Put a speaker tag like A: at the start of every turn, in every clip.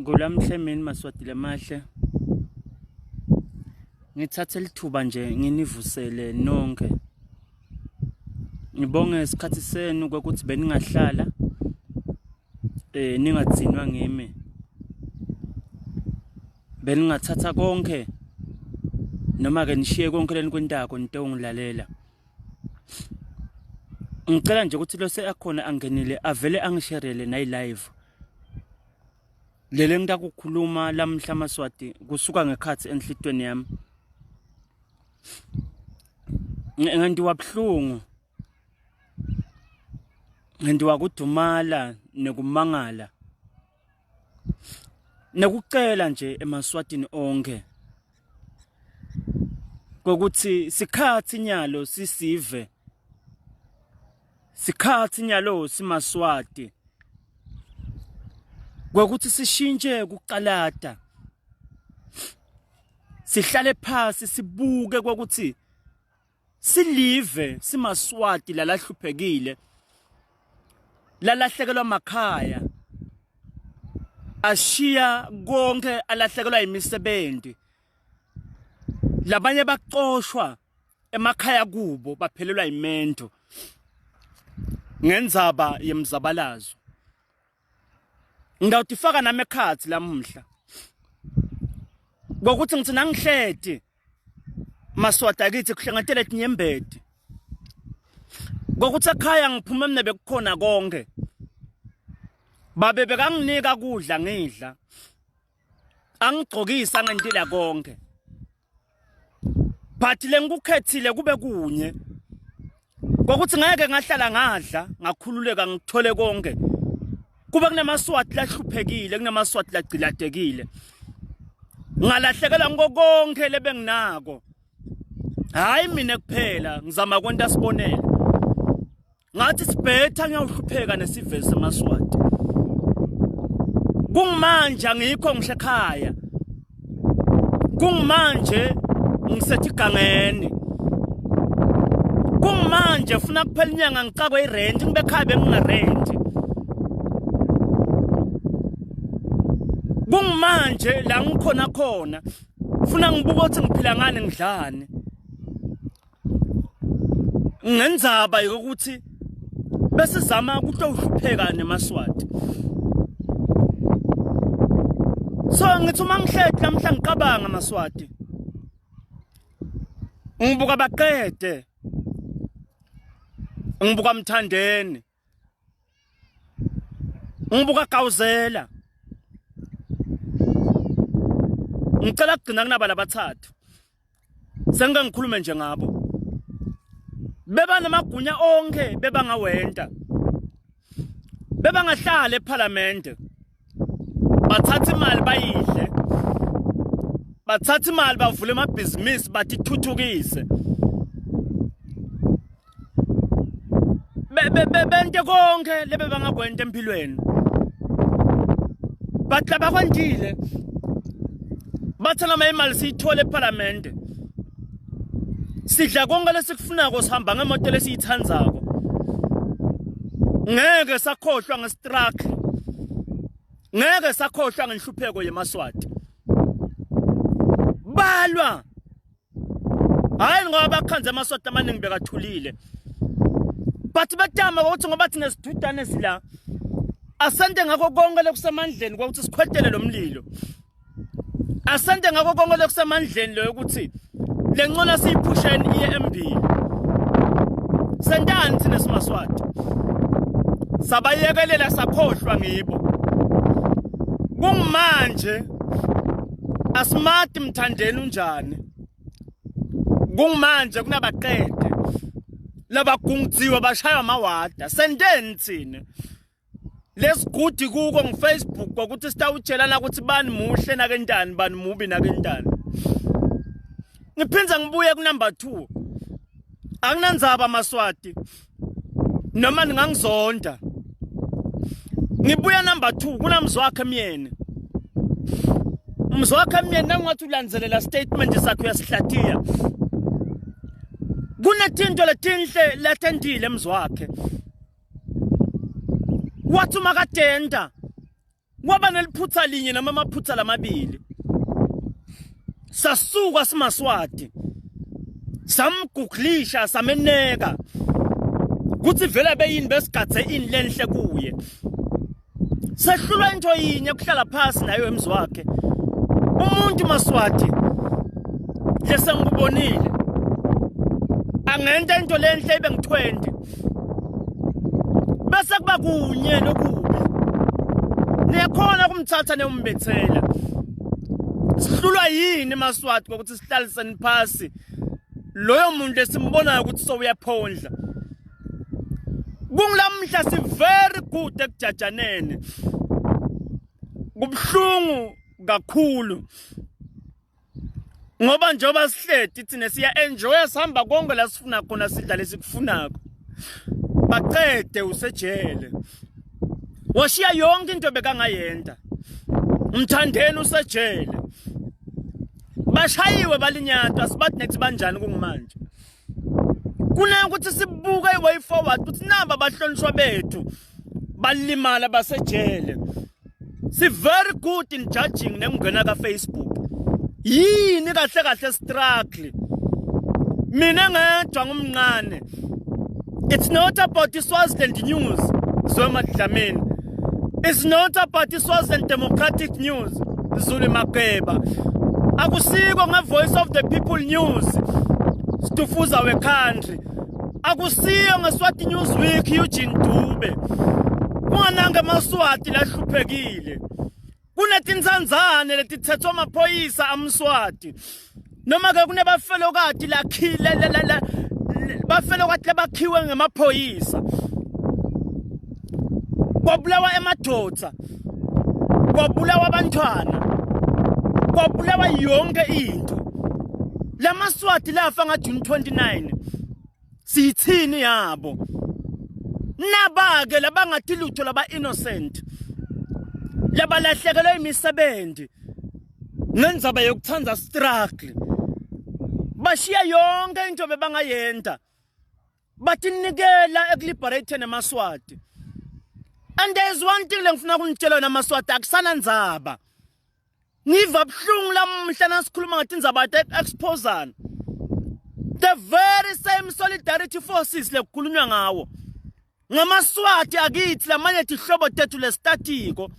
A: Kulamhle emini Maswati lamahle. Ngithathe lithuba nje nginivusele nonke. Ngibonge isikhathi senu ukuthi beningahlala eh ningadzinwa ngimi. Beningathatha konke noma ke nishiye konke lenikwentako nitongilalela. Ngicela nje ukuthi lo seyakhona angenile avele angisherele nayi live. Lele ngitakukhuluma lamhla Maswati kusuka ngekhathi enhlitweni yami. Ngandiwa buhlungu. Ngandiwa kudumala nekumangala. Nekucela nje emaswatini onke kokuthi sikhathi nyalo sisive sikhathi nyalo simaswati kwekuthi sishintshe kucalata sihlale phasi sibuke kwekuthi silive simaswati lalahluphekile lalahlekelwa makhaya ashiya konke alahlekelwa imisebenzi labanye baxoshwa emakhaya kubo baphelelwa imendo ngendzaba yemzabalazo ngawutifaka nami ekhathi lamuhla ngokuthi ngithi nangihleti maswati akithi kuhlangatele tinyembeti ngokuthi ekhaya ngiphume mina bekukhona konke babe bekanginika kudla ngidla angigcokisa ngentila konke but lengikukhethile kube kunye kokuthi ngeke ngahlala ngadla ngakhululeka ngithole konke kube kunamaswati lahluphekile kunamaswati lagciladekile ngalahlekelwa ngiko konke lebenginako hayi mina kuphela ngizama kwenta sibonelo ngathi sibhetha ngiyawuhlupheka nesivezi semaswati kungimanje angikho ngisekhaya kungimanje ngisethi igangeni kungimanje funa kuphela inyanga ngicakwe irent ngibe ekhaya bengingarenti kungimanje la ngikhona khona funa ngibuka ukuthi ngiphila ngani ngidlani ngendzaba yokuthi besizama ukuhlupheka nemaswati so ngithi uma ngihleti namhla ngicabanga maswati ngibuka baqede ngibuka mthandeni ngibuka gawuzela ngicela kugcina kunaba labathathu sengike ngikhulume nje ngabo beba namagunya onke bebangawenta bebangahlala ephalamende bathatha imali bayidle bathatha imali bavule amabhizinisi bathithuthukise bente konke lebe bangakwenta empilweni but labakwentile bathe noma imali siyithole ephalamende sidla konke lesikufunako sihamba ngemoto lesiyithandzako ngeke sakhohlwa ngestruck ngeke sakhohlwa ngenhlupheko yemaswati balwa hayi ngoba bakhanze amaswati amaningi bekathulile but batama ukuthi ngoba thina sidudane sila asente ngakho konke lokusemandleni kwakuthi sikhwetele lo mlilo asente ngakho konke lokusemandleni loyo ukuthi le ncola siyiphusheni iye embili sentani thina simaswati sabayekelela sakhohlwa ngibo kungimanje asimati mthandeni unjani kungimanje kunabaqede labagungudziwe bashaywa amawada senteni thina lesigudi kuko ngifacebook kwakuthi sitawutshelana ukuthi bani muhle nakentani bani mubi nakentani ngiphinza ngibuye kunumber 2 akunandzaba maswati noma ningangizonda ngibuya number 2 kunamzwakhe myeni mzwakhe myeni nangathi ulandzelela statement sakhe uyasihlatiya kunetinto letinhle letentile mzwakhe wathi uma katenta Kwaba neliphutha linye noma amaphutha lamabili. Sasuka simaswati. Samguglisha sameneka. Kuthi vele beyini besigadze ini lenhle kuye. Sehlulwa into yinye kuhlala phasi nayo emzi wakhe. Umuntu maswati lesengikubonile angenta into lenhle ibe ngu-20 bese kuba kunye lokubi niyakhona kumthatha niyombethela sihlulwa yini maswati ngokuthi sihlaliseni phasi loyo muntu esimbonayo ukuthi sowuyaphondla kungilamhla si very good ekujajaneni kubuhlungu kakhulu ngoba njengoba sihleti thina siya enjoy sihamba konke la sifuna khona sidla lesikufunako baqede usejele washiya yonke into bekangayenda umthandeni usejele bashayiwe balinyatwa sibathi nethi banjani kungimanje Kunokuthi sibuke i-way forward ukuthi naba abahlonishwa bethu balimala basejele. Si very good in judging nekungena ka Facebook. Yini kahle kahle struggle? Mina ngedwa ngumncane. It's not about the Swaziland news, Zoma Dlamini. It's not about the Swaziland Democratic News, Zulu Makeba. Akusiko nge-Voice of the People News, Stufuza we-country. Akusiyo ngeSwati News Week, Eugene Dube. Kungananga amaSwati lahluphekile. Kunetinsandzane letithethwa amaphoyisa amSwati. Noma ke kunebafelokati lakhile bafelokati labakhiwe ngemaphoyisa. Kwabulawa emadoda. Kwabulawa abantwana. Kwabulawa yonke into. Lamaswati lafa nga June 29. Siyithini yabo? Naba-ke labangathi lutho laba innocent. Labalahlekelwe imisebenzi. Ngendzaba yokuthanda struggle. Bashiya yonke into bebangayenta. Batinikela ekuliberate nemaSwati. And there is one thing lengifuna kunitshela yona maSwati akusana ndzaba. Ngiva buhlungu lamuhla nasikhuluma ngathi indzaba exposana. The very same solidarity forces lekukhulunywa ngawo. Ngamaswati akithi lamanye tihlobo tethu lesitatiko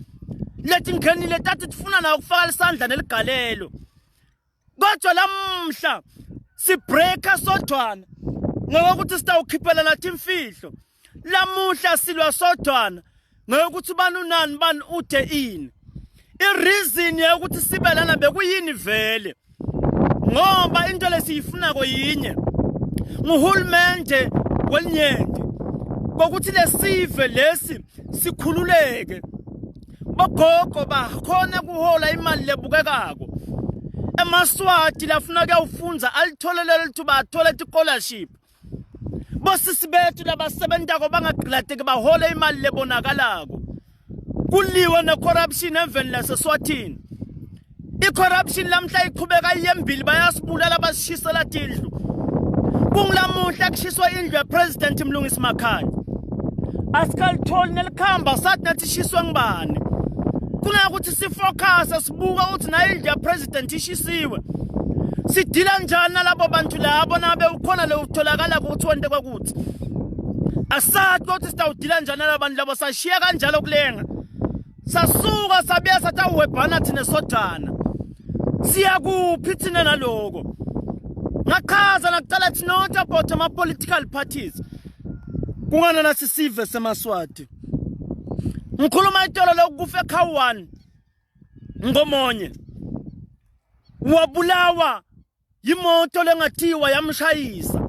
A: letingenile tathi tifuna nawo kufaka lisandla neligalelo. Kodwa lamuhla sibreaker sodwana ngokuthi sitawukhiphela nathi imfihlo. Lamuhla silwa sodwana ngokuthi bani unani bani uthe ini. I-reason yokuthi sibe lana bekuyini vele? Ngoba into lesiyifunako yinye. Nguhulumende welinyenti. Kokuthi lesive lesi sikhululeke. Bogogo bakhona kuhola imali lebukekako. EmaSwati lafuna kuyawufundza alithole leli thuba athole scholarship. Bosisi bethu labasebentako bangagqilateki bahole imali lebonakalako. Kuliwe ne-corruption emveni laseSwatini. I-corruption lamhla iqhubeka iyembili bayasibulala basishisela tindlu. Kungilamuhla kushiswa indlu ya-President Mlungisi Makhanya. Asikalitholi nelikhamba sathi nathi ishiswe ngubani. Kunakuthi sifocus sibuka ukuthi nayo indlu ya-President ishisiwe. Sidila njani nalabo bantu labo nabe ukhona lo utholakala ukuthi wente kwakuthi. Asathi ukuthi sitawudila njani nalabo bantu labo sashiya kanjalo kulenga. Sasuka sabuya sathi awuwebhana thina sodana. Siyakuphi thina naloko? Ngachaza nakuqala it's not about ama political parties. Kungana nasi sive semaSwati. Ngikhuluma itolo lokufa eKhawan ngomonye. Wabulawa yimoto lengathiwa yamshayisa.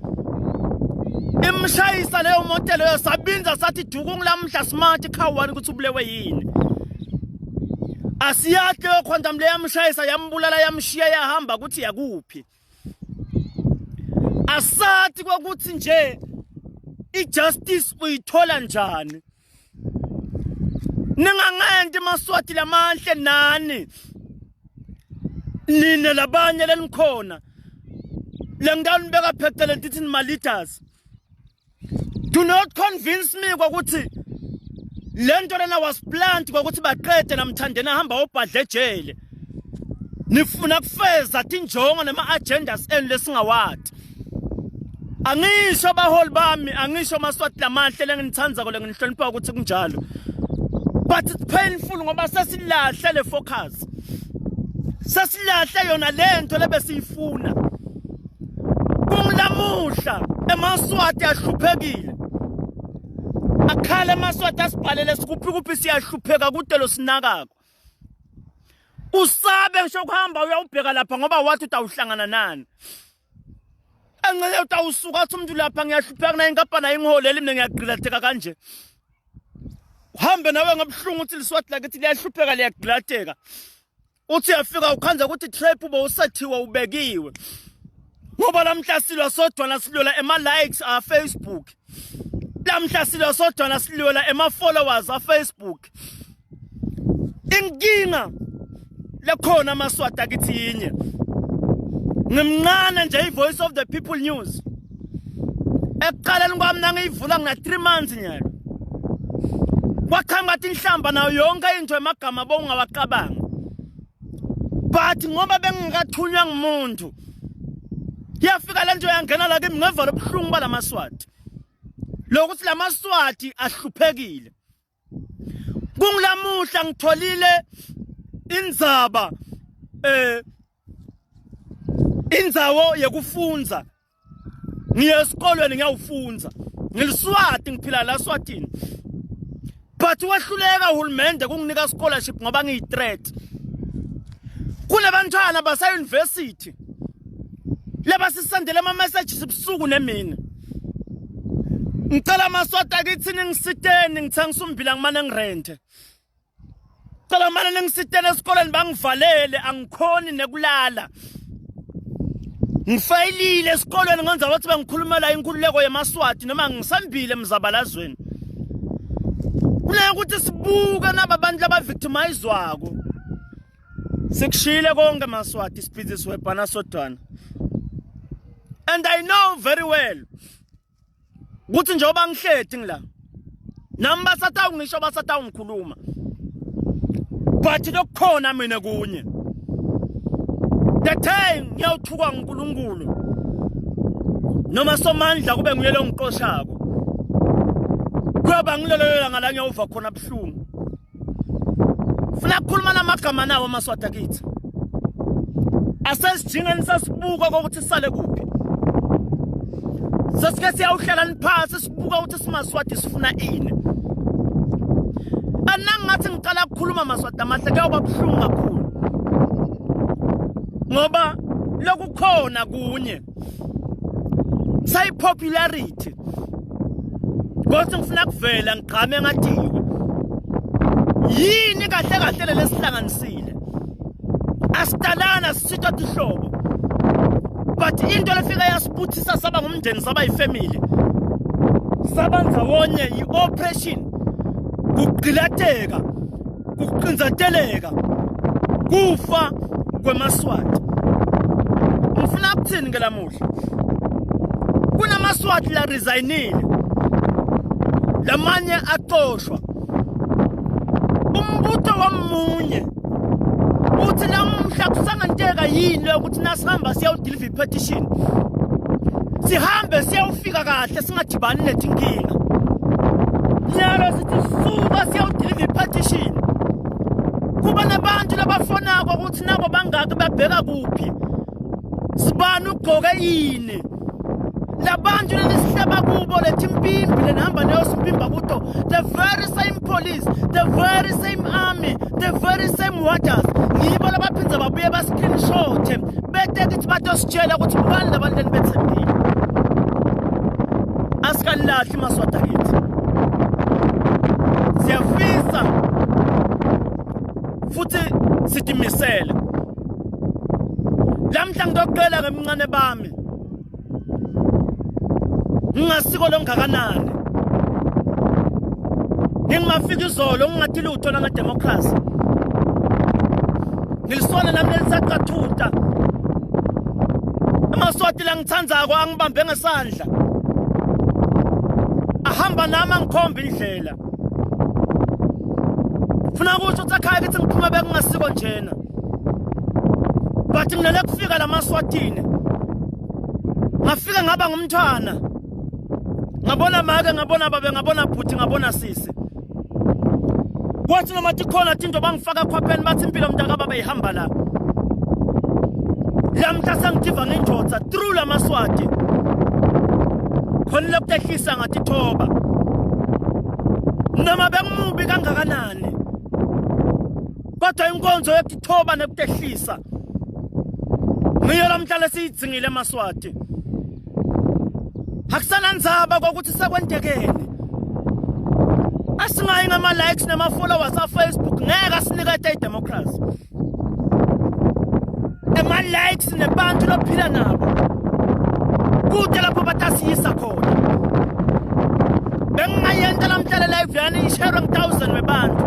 A: Imshayisa leyo moto leyo sabinza sathi duku ngilamhla smart Khawan ukuthi ubulewe yini. Asiyazi leyo quantum leyamshayisa yambulala yamshiya yahamba ukuthi yakuphi. Asathi kwakuthi nje ijustice uyithola njani. Ningangenti maswati lamahle nani. Nina labanye lenikhona. Lengitawunibeka pheceleni tithi nima leaders. Do not convince me kwakuthi Lento lena was planned kwakuthi baqede namthandeni ahamba obhadle ejele. Nifuna kufeza tinjongo nema agendas enu lesingawati. Angisho abaholi bami, angisho amaswati lamahle lenginithandzako lenginhlonipha ukuthi kunjalo. But it's painful ngoba sesilahle le focus. Sesilahle yona lento lebesiyifuna. Kungilamuhla emaswati ahluphekile. Akhala emaswati asibhalele sikuphi kuphi siyahlupheka kude losinakako. Usabe ngisho kuhamba uyawubheka lapha ngoba wathi utawuhlangana nani. Engcele utawusuka athi umuntu lapha ngiyahlupheka naye inkampani ayingiholeli mina ngiyagqilatheka kanje. Uhambe nawe ngobuhlungu uthi liswati lakithi liyahlupheka liyagqilatheka. Uthi uyafika ukhanza ukuthi trap bowusethiwe ubekiwe. Ngoba lamhla silwa sodwa nasilwela ema likes a Facebook. Lamhla silwa sodwa nasilwela ema followers a Facebook. Inkinga lekhona amaswati akithi yinye. Ngimncane nje i Voice of the People News. Ekuqaleni kwami nangiyivula ngina 3 months nyalo. Kwaqhamuka inhlamba nayo yonke into emagama bowungawacabanga. But ngoba bengingakathunywa ngumuntu yafika lento yangena la kimi ngeva lobuhlungu balamaswati. Lokuthi lamaswati ahluphekile. Kungilamuhla ngitholile indzaba eh indzawo yekufundza ngiye esikolweni ngiyawufundza ngiliswati ngiphila la Swatini but wehluleka uhulumende kunginika scholarship ngoba ngiyi-threat kunabantwana base-university lebasisendele ama-messages ebusuku nemini ngicela amaswati akithi ningisiteni ngithengisa ummbila ngimane ngirente Cela mane ningisitele esikoleni bangivalele angikhoni nekulala. Ngifayilile esikolweni ngenza ukuthi bengikhulumela inkululeko yemaSwati noma ngisambile emzabalazweni. Kunokuthi sibuke naba bantu abavictimizwako. Sikushiyile konke maSwati sibhizi siwebhana sodwana. And I know very well kuthi njengoba ngihleti ngila nami basatawu ngisho basatawu ngikhuluma but lokukhona mina kunye the time ngiyawuthukwa nguNkulunkulu noma somandla kube nguye lo ngiqoshako kuyoba ngilelo langa la ngiyawuva khona buhlungu funa ukukhuluma namagama nawo amaswati akithi asesijingeni sasibuka kokuthi sisale kuphi sesike siyawuhlala niphasi sibuka ukuthi simaswati sifuna ini anangathi ngiqala ukukhuluma maswati amahle kuyoba buhlungu kakhulu ngoba lokukhona kunye sayi-popularity Kodwa ngifuna kuvela ngigqame ngadiwe. Yini kahle kahle lelesihlanganisile? Asitalana sisitha tihlobo. But into lefika yasibuthisa saba ngumndeni saba yifamily. Saba ndzawonye yi-operation kugqilateka kuqinzateleka kufa kwemaswati ngifuna ukuthini ke lamuhla kunamaswati la resignile lamanye axoshwa umbutho wamunye uthi namuhla kusanganteka yini lokuthi nasihamba siyawudiliva i-petition sihambe siyawufika kahle singadibani netinkinga nyalo sithi suka siyawudiliva i-petition kuba nabantu labafonako ukuthi nabo bangaki babheka kuphi sibani ugqoke ini labantu lelisihleba kubo lethi impimbi lenihamba neyosimpimba kuto the very same police the very same army the very same waters ngibo labaphindze babuye bascreenshothe bete kithi batositshela ukuthi bukani labantu lenibethembile asikalilahli maswati akithi siyafisa futhi sidimisele lamhla ngitoqela ngemncane bami ngingasiko longakanani ngingimafika izolo ngingathi lutho nangedemocracy ngilisona nami lelisaqathuta amaswati langithandzako angibambe ngesandla ahamba nami angikhomba indlela. Funa kusho ukuthi ekhaya kithi ngiphuma bekungasiko njena. But nginele kufika lamaswatini. Ngafika ngaba ngumntwana. Ngabona make, ngabona babe, ngabona bhuti, ngabona sisi. Kwathi noma tikhona tinto bangifaka khwapheni bathi impilo mntaka baba ihamba la. Lamhla sengitiva ngenjotsa through lamaswati. Khona lokutehlisa ngatithoba. Noma bengimubi kangakanani. Kodwa inkonzo yokutithoba nekutehlisa ngiyo lamhla lesiyidzingile emaswati. Akusanandzaba kokuthi sekwentekeni. Asingayi ngama likes nama followers a Facebook ngeke asinikete idemocracy. Ema likes nebantu lophila nabo. Kude lapho batasiyisa khona. Bengingayenta lamhlala live yani ishare ngi1000 webantu.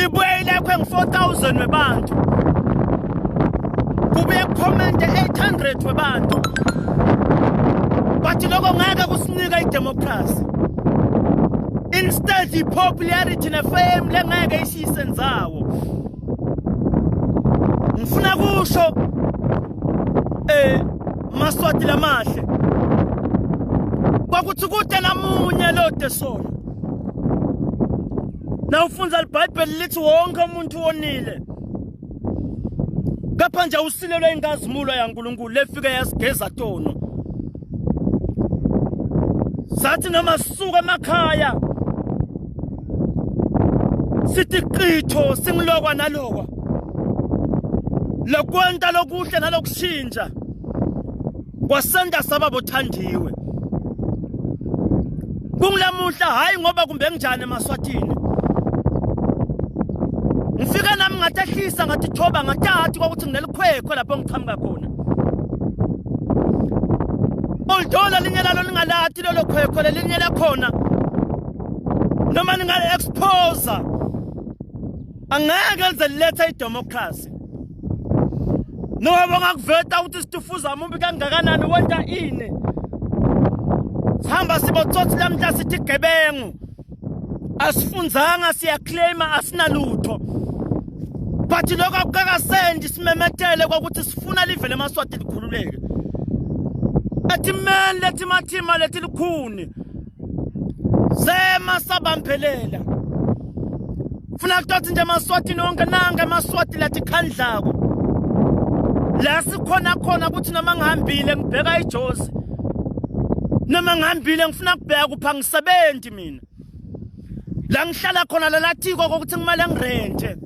A: Ibuye ilekwe ngi4000 webantu. Kubuye kukhomente 800 webantu. But lokho ngeke kusinika idemocracy. Instead i-popularity ne-fame lengeke ishise ndzawo. Ngifuna kusho eh Maswati lamahle. Kwakuthi kude namunye lode sona. Nawufundza iBhayibheli lithi wonke umuntu wonile. Kepha nje usilelwe inkazimulo yaNkulunkulu lefike yasigeza tono. Sathi noma sisuka emakhaya sithi qitho singilokwa nalokwa. Lokwenta lokuhle nalokushintsha kwasenta saba bothandiwe. Kungilamuhla hayi ngoba kumbe nginjani emaswatini. Ngifike nami ngatehlisa ngathi thoba ngathathi kwakuthi nginelikhwekhwe lapho ngiqhamuka khona. Although lelinye lalo lingalathi lelo khwekhwe lelinye lakhona noma ningali-expose angeke lize lilethe idemocracy. Noma bangakuveta ukuthi situfuza mubi kangakanani wenta ini. Sihamba sibotsotsi lamhla sithi gebengu. Asifunzanga siyaclaima asinalutho. But lokho akukakasendi simemetele kwakuthi sifuna live lemaswati likhululeke. Etimeni lethi mathima lethi likhuni. Sema sabambelela. Funa kutothi nje emaswatini wonke nange emaswati lathi khandlako. La sikhona khona ukuthi noma ngihambile ngibheka ijozi. Noma ngihambile ngifuna kubheka kupha ngisebenzi mina. La ngihlala khona lelathiko ukuthi ngimele ngirente.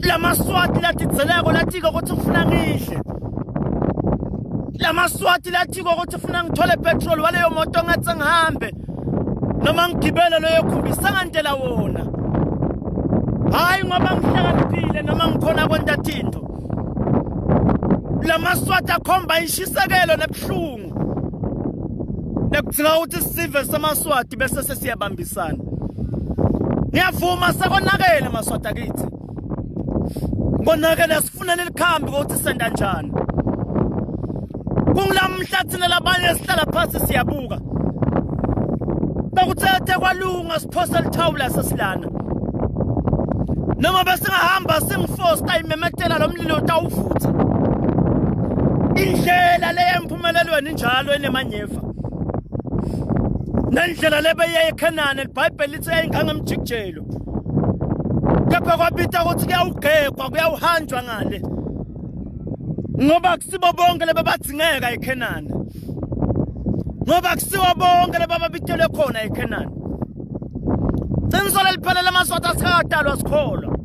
A: Lamaswati latidzeleko lathiko ukuthi ngifuna ngidle. Lamaswati lathiko ukuthi funa ngithole petrol waleyo moto ngathi ngihambe. Noma ngigibele leyo khumbi sangantela wona. Hayi ngoba ngihlakaniphile noma ngikhona kwenta thinto. Lamaswati akhomba inshisekelo nebuhlungu. Lekudzinga ukuthi sive samaswati bese sesiyabambisana. Ngiyavuma sekonakele maswati akithi. Konakele sifunele likhambi ukuthi senda njani. Kungilamhla thina labanye sihlala phansi siyabuka. Bakuthethe kwalunga siphosa lithawula sesilana. Noma besingahamba singifosta imemetela lo mlilo utawuvutha. Indlela le empumelelweni injalo enemanyeva. Nendlela lebeya eKhenani iBhayibheli lithi yayingangemjikijelo. Kepha kwabita ukuthi kuyawugegwa kuyawuhanjwa ngale. Ngoba kusibo bonke lebebadzingeka eKhenani. Ngoba kusiwo bonke lebababitelwe khona eKhenani. Qiniso leliphelele amaswati asikadalwa sikholwa.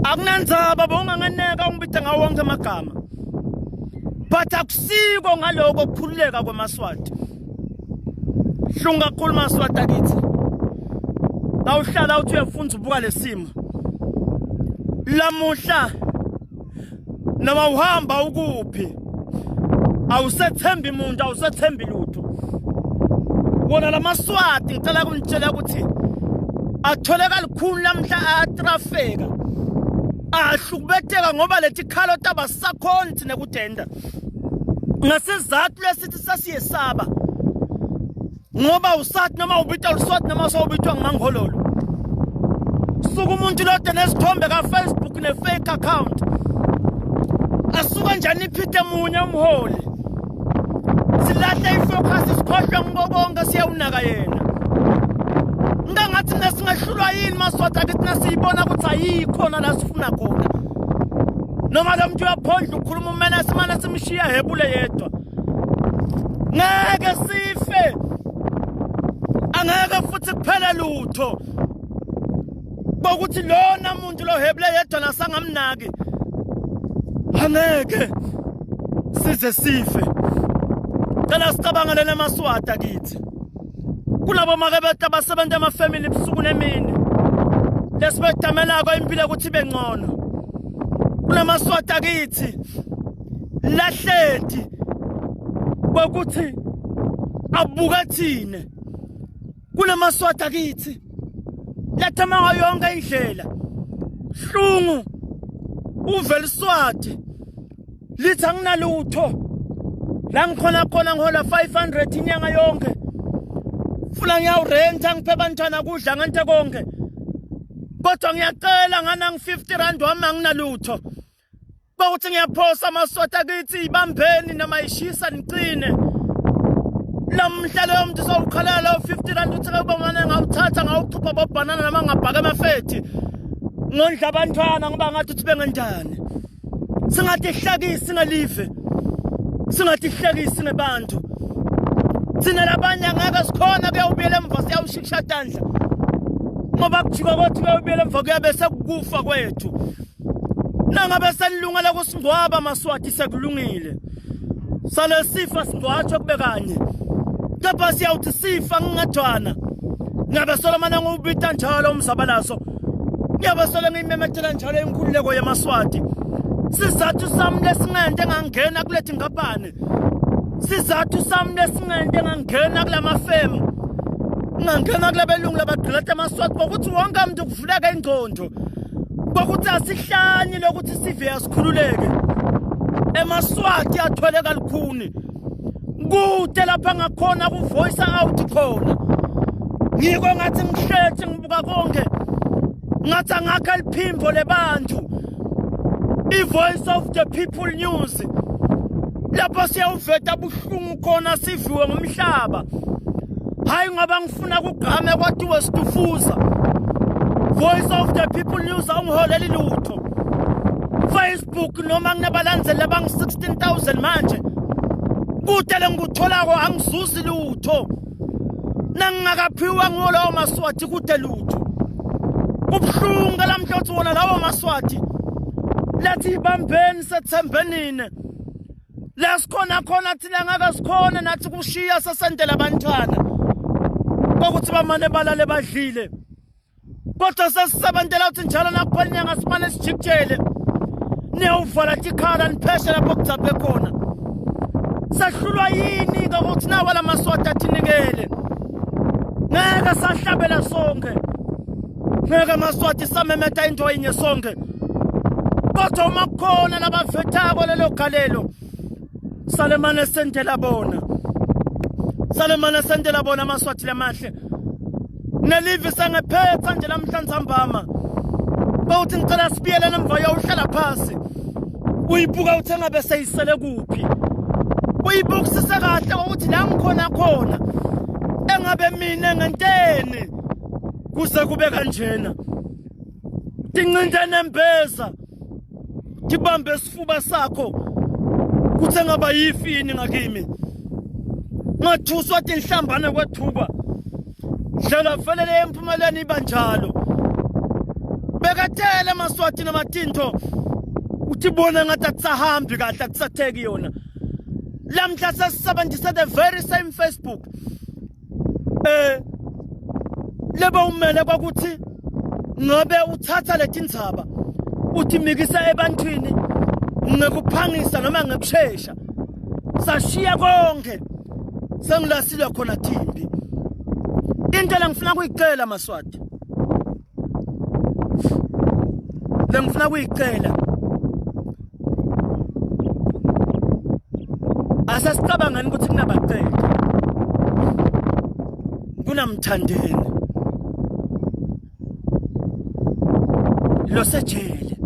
A: Akunandzaba bowungangeneka ungibite ngawo wonke amagama. But akusiko ngaloko kukhululeka kwemaswati. Hlunga kakhulu maswati akithi. Awuhlala uthi uyafunda ubuka lesimo. Lamuhla noma uhamba ukuphi awusethembi muntu awusethembi lutho. Wona lamaswati ngicela kunitshela ukuthi athole kalukhulu lamhla atrafika ahlukubeteka ngoba letikhalo taba sakhonti nekudenda ngesizathu lesithi sasiyesaba. Ngoba usathi noma ubitwa uluswathi noma sowubitwa ngumangololo. Suka umuntu lode nesithombe ka Facebook ne fake account. Asuka njani iphithe munye umholi. Silahle ifocus sikhohlwe ngiko konke siyewunaka yena. Ngangathi mina singahlulwa yini maswati akithi nasiyibona ukuthi ayikhona la sifuna khona. Noma lo muntu uyaphondla ukhuluma umene simane simshiya hebule yedwa. Ngeke sife. Angeke futhi kuphele lutho. Bokuthi lona muntu lo hebule yedwa nasangamnaki. Angeke size sife. Cela sicabangelele amaswati akithi. Kulabo make bethu abasebenza emafemini ebusuku nemini. Lesibedamelako impilo ukuthi ibe ngcono. Kunamaswati akithi lahleti bokuthi abuke thina. Kunamaswati akithi lathama ngayo yonke indlela. Hlungu uvela iswati lithi anginalutho la ngikhona khona ngihola 500 inyanga yonke funa ngiyawurenta ngiphe abantwana kudla ngente konke kodwa ngiyacela ngana ngi-50 rand wami anginalutho Bawuthi ngiyaphosa amaswati akithi ibambeni noma ishisa nicine. Lamhla leyo muntu sowukhalela lowo 50 rand uthi kuba mane ngawuthatha ngawuchupha bobhanana noma ngabhaka amafethi. Ngondla abantwana ngoba ngathi uthi bengenjani. Singatihlekisi ngelive. Singatihlekisi ngebantu. Thina labanye angeke sikhona kuyawubuyela emva siyawushikisha tandla. Ngoba kujika kwethu kuyawubuyela emva kuyabe sekukufa kwethu. Nangabe senilungele kusingcwaba maSwati sekulungile. Sale sifa singcwatshwe kube kanye. Kepha siyawuthi sifa ngingedwana. Ngabe solomane ngiwubita njalo umzabalazo. Ngiyabe solo ngiyimemethela njalo inkululeko yemaSwati. Sizathu sami lesingente ngangena kulethi nkampani. Sizathu sami lesingente ngangena kulamafemu. Ngangena kulabelungu labagqilata amaSwati ngokuthi wonke umuntu kuvuleka ingqondo. Kokuthi asihlanyi lokuthi sive asikhululeke. Emaswati athwele kalukhuni. Kude lapha ngakhona ku voice out khona. Ngiko ngathi ngihlethi ngibuka konke. Ngathi angakha liphimbo lebantu. I-voice of the people news. Lapho siyawuveta buhlungu khona siviwe ngumhlaba. Hayi ngoba ngifuna kugqame kwathiwe situfuza. Voice of the people news awungiholeli lutho. Facebook noma nginabalandeli abangu 16000 manje. Kude lengikutholako angizuzi lutho. Nangingakaphiwa nguwo lawo maswati kude lutho. Kubuhlungu lamhla uthi wona lawo maswati. Lethi ibambeni sethembenini. La sikhona khona thina ngeke sikhone nathi kushiya sesendela abantwana. Kokuthi bamane balale badlile. Kodwa sesisebentela ukuthi njalo nakuphela inyanga simane sijikijele. Niyawuvala tikhala nipheshe lapho kujabhe khona. Sahlulwa yini ke ukuthi nawa lamaswati athinikele. Ngeke sahlabela sonke. Ngeke amaswati samemeta into yinye sonke. Kodwa uma kukhona labavethako lelo galelo salemane sendela bona. Salemane sendela bona amaswati lamahle. Nelivi sengephetha nje lamhla ntsambama. Bawuthi ngicela sibiyele nemva yawuhlala phasi. Uyibuka uthi engabe seyisele kuphi. Uyibukisise kahle ukuthi la ngikhona khona engabe mina ngenteni kuze kube kanjena. Tincinte nembeza. Tibambe isifuba sakho. Kuthi engaba yifini ngakimi. Ngathuswa tinhlambane kwethuba. Dlela velele empumelweni iba njalo. Bekatele amaswati namatinto. Uthi bona ngathi akusahambi kahle akusatheki yona. Lamhla sesisebenzisa the very same Facebook. Eh leba umele kwakuthi ngabe uthatha letindzaba uthi mikisa ebantwini ngekuphangisa noma ngekushesha sashiya konke sengilasilwa khona thimbi into lengifuna kuyicela maswati lengifuna kuyicela asesicabangani ukuthi kunabaceli. Kunamthandeni losejele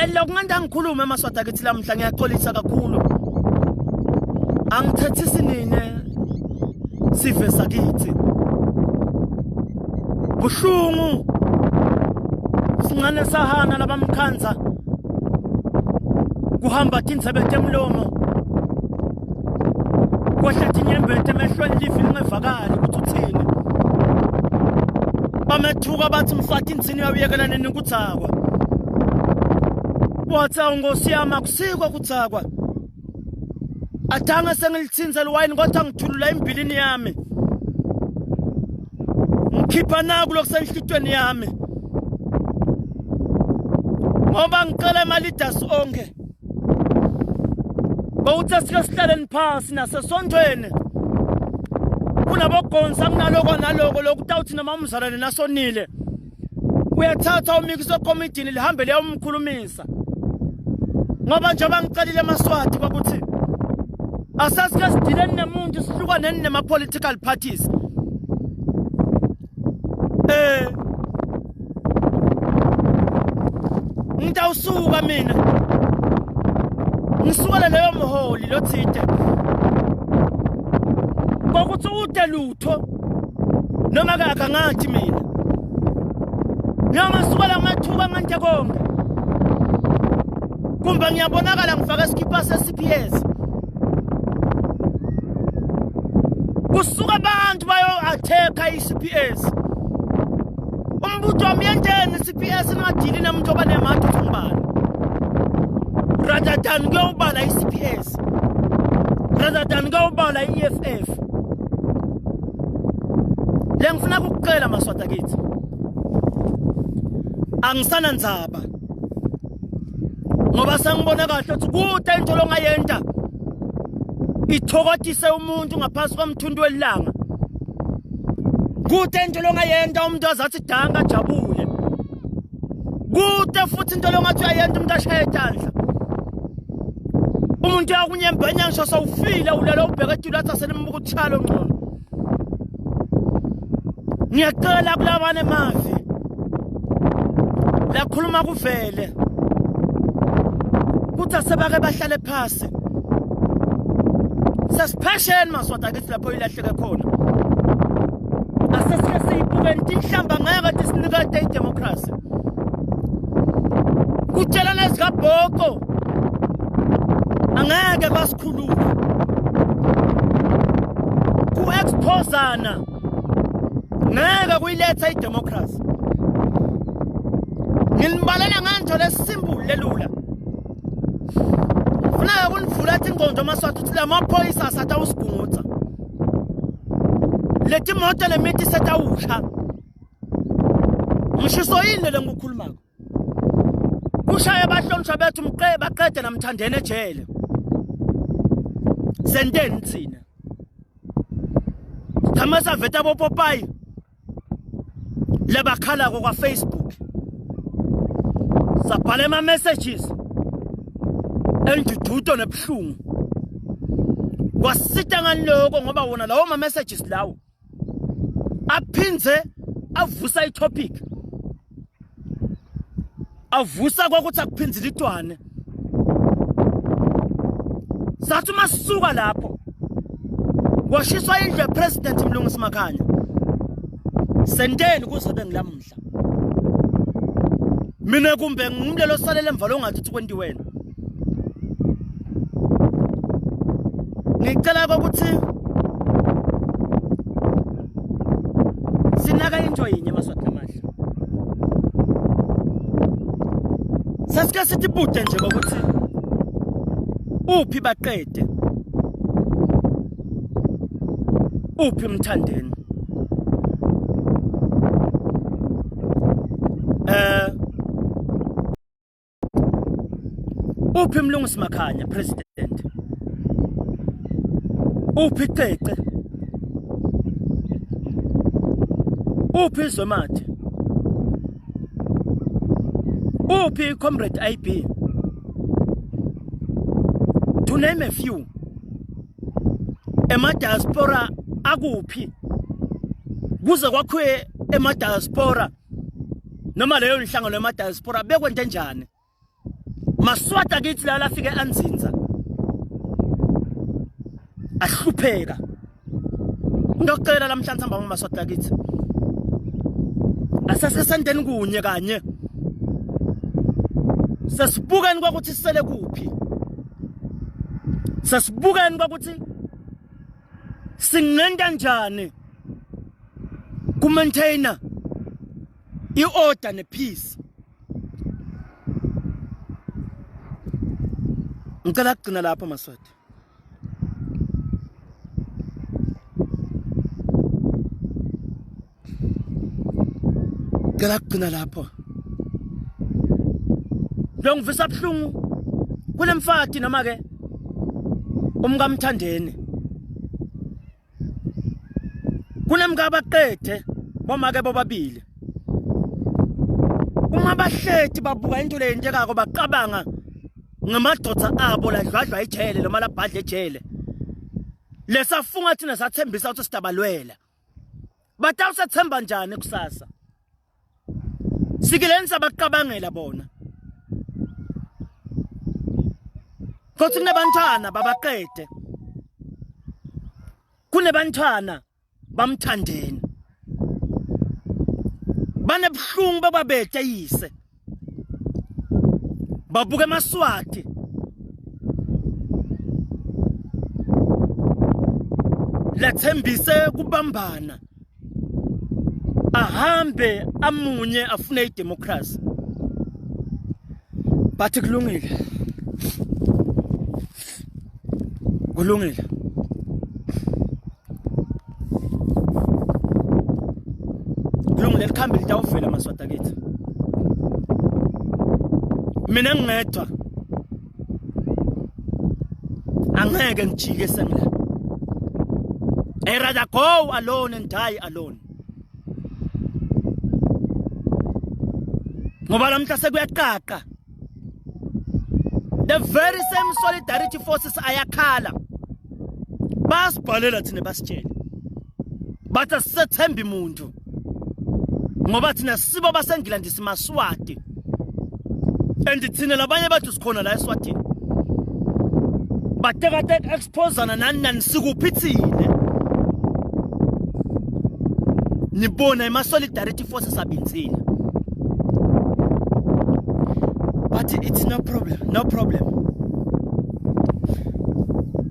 A: elokunganda ngikhulume emaswati akithi lamhla ngiyaxolisa kakhulu angithethisi nine sive sakithi buhlungu sincane sahana labamkhanza kuhamba tindzebe temlomo kwehla tinyembeti emehlweni livi lingevakali ukuthi uthini bamethuka bathi mfati insini uyawuyekela nini kudzakwa wathi awu nkosi yami akusiko kudzakwa adange sengilithinze liwayini kodwa ngithulula imbilini yami ngikhipha naku lokusenhlitweni yami ngoba ngicela ama-leaders onke bawuthi asike sihlaleni phasi nasesontweni kunabogonsa kunaloko naloko lokhu tawuthi noma umzalwane nasonile uyathatha umikise ekomidini lihambe liyawumkhulumisa ngoba njengoba ngicelile emaswati kwakuthi asasike sidileni nemuntu sihlukaneni nema-political parties eh ngitawusuka mina ngisukele leyo mholi lothide kokuthi ude lutho noma ke akangathi mina noma sukela amathuba ngante konke kumbe ngiyabonakala ngifake isikhipha se-CPS kusuka abantu bayo-attack-a i-CPS umbuto wami yenteni i-CPS ningadili nomuntu obanemadi uthi ngubani rather than kuyobala i-CPS rather than kuyobala i-EFF le ngifuna ukukucela maswada kithi angisanandzaba ngoba sengibona kahle ukuthi kude into longayenta ithokotise umuntu ngaphansi komthuntu welanga kude into longayenta umuntu azathi danga ajabule kude futhi into longathi uyayenta umuntu ashaye itandla umuntu uyakunyembenya ngisho sewufile ulele ubheke etulu athi aselimbuka utshalo ngcono ngiyacela kulabane mavi lakhuluma kuvele kuthi asebake bahlale phasi sesiphesheni maswati akithi lapho ilahleke khona asesike siyibukeni tinhlamba ngeke tisinikete idemocracy kutshelana ezikabhoko angeke kwasikhulula ku-exposana ngeke kuyiletha idemocracy nginibalela ngento lesimple lelula funeka kunivula athi ingqondo amaswati ukuthi la maphoyisa asatawusigungutsa leti moto lemithi setawusha ngishiso yini le ngikukhulumako kushaye abahlonishwa bethu mqe baqede namthandeni ejele senteni thina Chama saveta bopopayi labakhalako kwa Facebook sabhala ama messages endududo nebuhlungu kwasita ngani lokho ngoba wona lawo ma messages lawo aphindze avusa itopic avusa kwakuthi akuphinzile itwane sathi uma sisuka lapho kwashiswa indlu yepresident Mlungisi Makhanya senteni kuze bengilamuhla mina kumbe ngumlelo osalele emva longathi uthi kwentiwena ngicela ukuthi sinaka into yinye maswati amahle sasike sithi bude nje ukuthi uphi baqede uphi mthandeni eh Uphi Mlungisi Makhanya president? Uphi Cece? Uphi Zomathe? Uphi Comrade IB? To name a few. Emadiaspora akuphi kuze kwakhiwe emadiaspora noma leyo nhlangano yemadiaspora bekwente njani Maswati akithi la lafike anzinza ahlupheka ngiyocela lamhlanje hamba ngamaswati akithi asasesendeni kunye kanye sesibukeni kwakuthi sisele kuphi sesibukeni kwakuthi singenta njani ku maintainer i-order ne-peace ngicela kugcina lapho maswati ngicela kugcina lapho lo ngivisa buhlungu kulemfati noma ke umkamthandeni kunemkabaqede bomake bobabili uma bahleti babuka into leyentekako bacabanga ngamadoda abo ladlwadlwa ejele noma labhadla ejele lesafunga thina sathembisa ukuthi sidabalwela batawusethemba njani kusasa sikileni sabacabangela bona futhi kunebantwana babaqede kunebantwana bamthandeni banebuhlungu bababethe yise babuka emaswati lethembise kubambana ahambe amunye afune idemocracy bathi kulungile kulungile kulungile likhambi litawuvela maswati akithi mina ngingedwa angeke ngijike sengila I rather go alone and die alone ngoba lamhla sekuyaqaqa the very same solidarity forces ayakhala basibhalela thina basitshele bathi asisethembi muntu ngoba thina sibo baseNgilandi simaswati and thina labanye bathu sikhona la eSwatini batekateka exposana nani nani sikuphi thina nibona ima solidarity forces abinzile but it's no problem no problem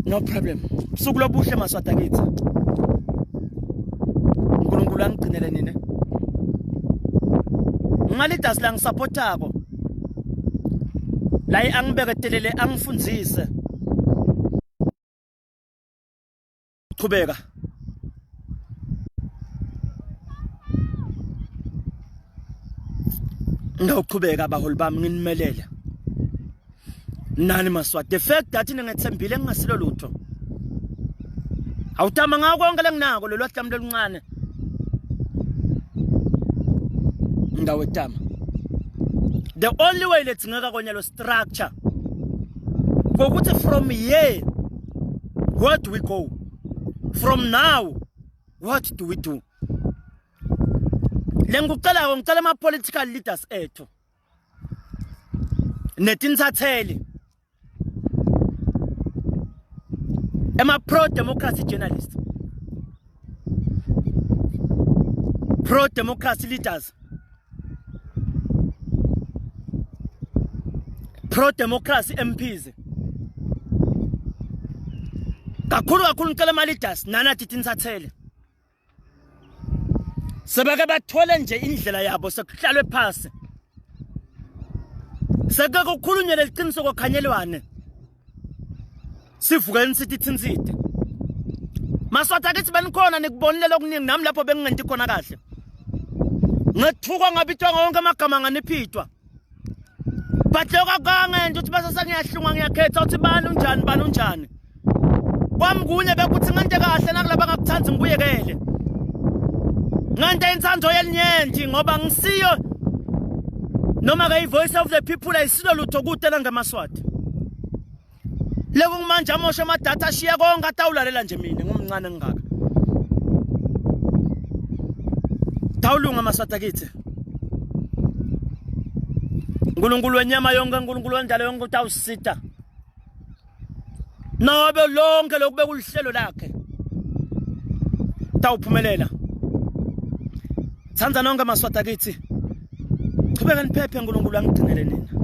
A: no problem usuku lobuhle maswati akithi uNkulunkulu angigcinele nina ngalidasi la ngisupportako la angibeketelele angifundzise qhubeka ngawuqhubeka abaholi bami nginimelele nani maswati the fact that ningethembile ngingasilo lutho awutama ngawo konke lenginako lolu hlami loluncane ngawetama the only way ledzingeka konya lo structure ngokuthi from here where do we go from now what do we do lengikucelako ngicela ama political leaders ethu netinsatheli ema pro democracy journalists pro democracy leaders pro democracy MPs kakhulu kakhulu ngicela ama leaders nanathi tinsathele sebeke bathole nje indlela yabo sekuhlalwe phasi seke kukhulunywe leliqiniso kokhanyelwane sivukeni sithi thinside maswatha akithi benikhona nikubonile lokuningi nami lapho bengingenti khona kahle ngethukwa ngabitwa wonke amagama nganiphitwa but lokho akangenza ukuthi bese sengiyahlunga ngiyakhetha ukuthi bani unjani bani unjani kwami kunye bekuthi ngente kahle nakulaba ngakuthandi ngibuyekele ngente inthando yelinyenti ngoba ngisiyo noma ke i-voice of the people ayisilo lutho kude langamaswati leko manje amoshe amadatha ashiye konke atawulalela nje mina ngumncane ngingaka. Tawulunga maswata kithi. uNkulunkulu wenyama yonke uNkulunkulu wendalo yonke utawusita. Nabe lonke lokube kulihlelo lakhe. Tawuphumelela. Thanda nonke maswata kithi. Chubeka niphephe uNkulunkulu angigcinele nina.